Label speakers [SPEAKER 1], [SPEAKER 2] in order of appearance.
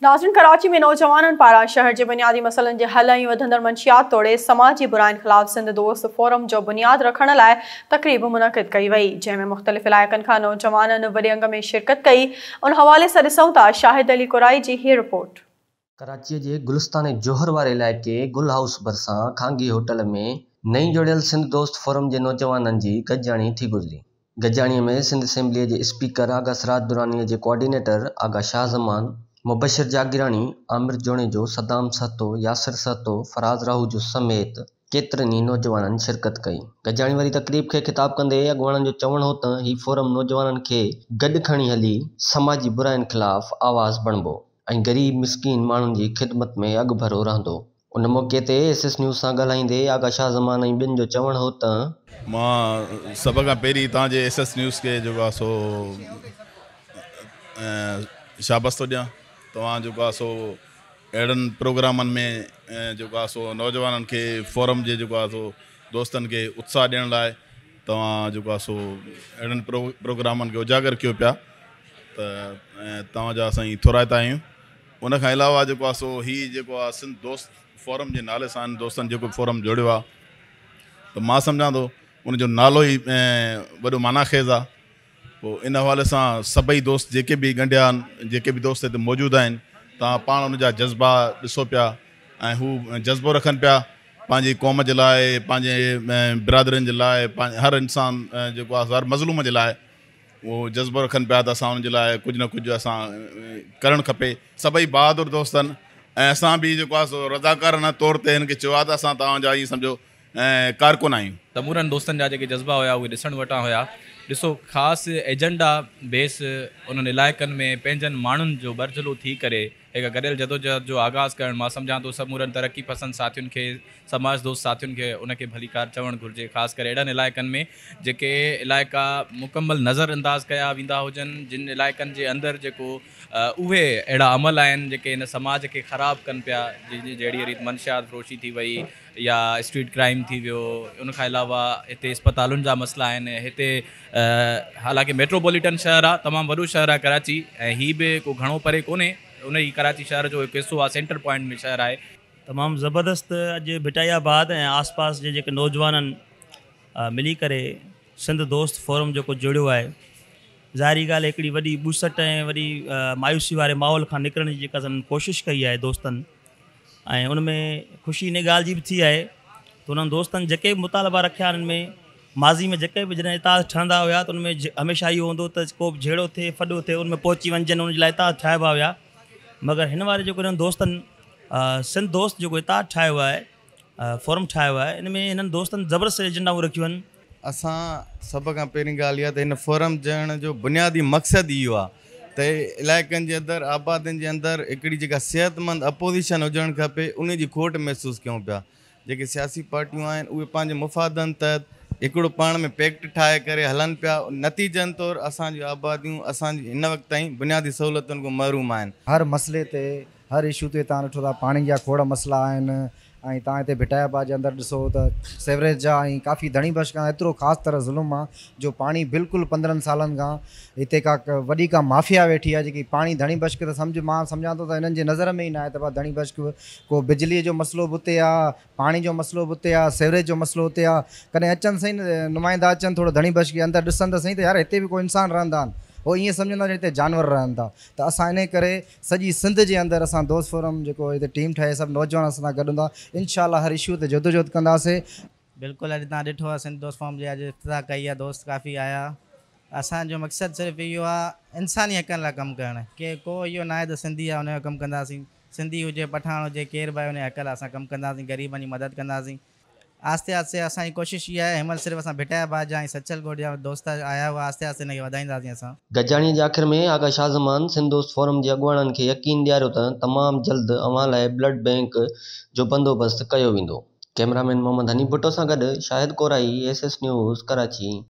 [SPEAKER 1] ناظرين ڪراچي ۾ نوجوانن پاران شهر جي بنيادي مسئلن جي حل ۽ وڌندڙ منشيات توڙي سماجي براين خلاف سنڌ دوست فورم جو بنياد رکڻ لاء تقريب منعقد ڪئي وئي جنهن ۾ مختلف علائقن کان نوجوانن وڏي انگ ۾ شرڪت ڪئي ان حوالي سان ڏسون ٿا شاهد علي ڪورائي جي هي رپورٽ.
[SPEAKER 2] ڪراچيء جي گلستان جوهر واري علائقي گل هائوس ڀرسان خانگي هوٽل ۾ نئين جوڙيل سنڌ دوست فورم جي نوجوانن جي گڏجاڻي ٿي گذري. گڏجاڻيء ۾ سنڌ اسيمبليء جي اسپيڪر آغا سراج درانيء جي ڪوآرڊينيٽر آغا شاهه زمان، مبشر جاگيراڻي، عامر جوڻيجو، صدام سهتو، ياسر سهتو، فراز راهوجو سميت ڪيترن ئي نوجوانن شرڪت ڪئي. گڏجاڻي واري تقريب کي خطاب ڪندي اڳواڻن جو چوڻ هو ته هي فورم نوجوانن کي گڏ کڻي هلي سماجي براين خلاف آواز بڻبو ۽ غريب مسڪين ماڻهن جي خدمت ۾ اڳڀرو رهندو. ان موقعي تي ايس ايس نيوز سان ڳالهائيندي آغا شاهه زمان ۽ ٻين جو چوڻ هو ته.
[SPEAKER 3] مان سڀ کان پهرين توهان جي ايس ايس نيوز کي جيڪو آهي سو شابس ٿو ڏيان توهان جيڪو آهي سو اهڙن پروگرامن ۾ جيڪو آهي سو نوجوانن کي فورم جي جيڪو آهي سو دوستن کي اتساهه ڏيڻ لاء توهان جيڪو آهي سو اهڙن پروگرامن کي اجاگر ڪيو پيا ته توهان جا اسان ٿورائتا آهيون. ان کان علاوه جيڪو آهي سو هي جيڪو آهي سنڌ دوست فورم جي نالي سان هن دوستن جيڪو فورم جوڙيو آهي ته مان سمجهان ٿو ان جو نالو ئي وڏو معنيٰ خيز آهي پوء ان حوالي سان سڀئي دوست جيڪي به ڳنڍيا آهن جيڪي به دوست هتي موجود آهن توهان پاڻ ان جا جذبا ڏسو پيا ۽ هو جذبو رکن پيا پنهنجي قوم جي لاء پنهنجي برادرين جي لاء هر انسان جيڪو آهي هر مظلوم جي لاء اهو جذبو رکن پيا ته اسان انهن جي لاء ڪجهه نه ڪجهه اسان ڪرڻ کپي. سڀئي بهادر دوست آهن ۽ اسان به جيڪو آهي سو رضاڪارانه طور تي هن کي چيو آهي ته اسان توهان جا ائين سمجهو ڪارڪن آهيون.
[SPEAKER 4] سمورن دوستن جا جيڪي جذبا هيا اهي ڏسڻ وٽان هيا. ڏسو خاص ايجنڊا بيس انهن علائقن ۾ پنهنجن ماڻهن جو ٻرجهلو ٿي ڪري هڪ گڏيل جدوجهد جو آغاز ڪرڻ مان سمجهان ٿو سمورن ترقي پسند ساٿين کي سماج دوست ساٿين کي ان کي ڀليڪار چوڻ گهرجي خاص ڪري اهڙن علائقن ۾ جيڪي علائقا مڪمل نظر انداز ڪيا ويندا هجن جن علائقن جي اندر جيڪو اهي اهڙا عمل آهن جيڪي هن سماج کي خراب ڪن پيا جهڙي ريت منشيات فروشي ٿي وئي يا اسٽريٽ ڪرائيم ٿي ويو ان کان علاوه هتي اسپتالن جا مسئلا آهن هتي حالانڪه ميٽروپوليٽن شهر آهي تمام وڏو شهر آهي ڪراچي ۽ هي به ڪو گهڻو پري ڪونهي ان ئي ڪراچي شهر جو هڪ حصو آهي سينٽر پوائنٽ ۾ شهر آهي.
[SPEAKER 5] تمام زبردست اڄ ڀٽائي آباد ۽ آس پاس جي جيڪي نوجوانن ملي ڪري سنڌ دوست فورم جيڪو جوڙيو آهي ظاهري ڳالهه هڪڙي وڏي ٻوسٽ ۽ وڏي مايوسي واري ماحول کان نڪرڻ جي جيڪا سندن ڪوشش ڪئي آهي دوستن ۽ ان ۾ خوشي ان ڳالهه جي به ٿي آهي ته انهن دوستن جيڪي به مطالبا رکيا انهن ۾ ماضي ۾ جيڪي به جڏهن اتحاد ٺهندا هيا ته ان ۾ هميشه اهو هوندو ته ڪو به جهيڙو ٿئي ڦڏو ٿئي ان ۾ پهچي وڃجن ان جي لاء اتحاد ٺاهبا هيا مگر هن واري جيڪو هنن دوستن سنڌ دوست جيڪو اتحاد ٺاهيو آهي فورم ٺاهيو آهي ان ۾ هنن دوستن زبردست ايجنڊائون رکيون آهن.
[SPEAKER 6] اسان سڀ کان پهرين ڳالهه اها ته هن فورم جوڙڻ جو بنيادي مقصد ئي اهو آهي ته علائقن جي اندر آبادين جي اندر هڪڙي جيڪا صحتمند اپوزيشن هجڻ کپي ان جي کوٽ محسوس ڪيون پيا جيڪي سياسي پارٽيون آهن اهي پنهنجي مفادن تحت هڪڙو پاڻ ۾ پيڪٽ ٺاهي ڪري هلن پيا نتيجن طور اسان جون آباديون اسان جي هن وقت تائين بنيادي سهولتن کان محروم آهن.
[SPEAKER 7] هر مسئلي تي هر اشو تي توهان ڏٺو ته پاڻي جا کوڙ مسئلا آهن ۽ توهان هتي ڀٽائي آباد جي اندر ڏسو ته سيوريج جا ۽ ڪافي ڌڻي بخش کان ايترو خاص طرح ظلم آ جو پاڻي بلڪل 15 سالن کان هتي ڪا وڏي ڪا مافيا ويٺي آ جيڪي پاڻي ڌڻي بخش کي ته سمجهه مان سمجهان ٿو ته هنن جي نظر ۾ ئي ناهي ته ڀا ڌڻي بخش ڪو بجلي جو مسئلو به اتي آ پاڻي جو مسئلو به اتي آ سيوريج جو مسئلو اتي آ ڪڏهن اچن سهي نه نمائندا اچن ٿورو ڌڻي بخش کي اندر ڏسن ته سهي ته يار هتي به ڪو انسان رهندا آهن هو ائين سمجهندا ڄڻ هتي جانور رهن ٿا ته اسان انهي ڪري سڄي سنڌ جي اندر اسان دوست فورم جيڪو هتي ٽيم ٺاهي سڀ نوجوان اسان سان گڏ هوندا انشاء الله هر اشو تي جدوجهد ڪنداسي.
[SPEAKER 8] بلڪل اڄ توهان ڏٺو آهي سنڌ دوست فورم جي اڄ افتتاح ڪئي آهي دوست ڪافي آيا اسان جو مقصد صرف اهو آهي انساني حقن لاء ڪم ڪرڻ ڪي ڪو اهو ناهي ته سنڌي آهي ان جو ڪم ڪنداسين سنڌي هجي پٺاڻ هجي ڪير به آهي ان جي حق لاء اسان ڪم ڪنداسين غريبن جي مدد ڪنداسين آهستي آهستي اسان جي ڪوشش اها آهي هن مهل صرف اسان ڀٽائي آباد جا ۽ سچل ڳوٺ جا دوست آيا هئا آهستي آهستي ان کي وڌائينداسين اسان.
[SPEAKER 2] گڏجاڻي جي آخر ۾ آغا شاهه زمان سنڌ دوست فورم جي اڳواڻن کي يقين ڏياريو ته تمام جلد اوهان لاء بلڊ بئنڪ جو بندوبست ڪيو ويندو. ڪئميرا مين محمد حنيف ڀٽو سان گڏ Shahid Korai, S S news, Karachi.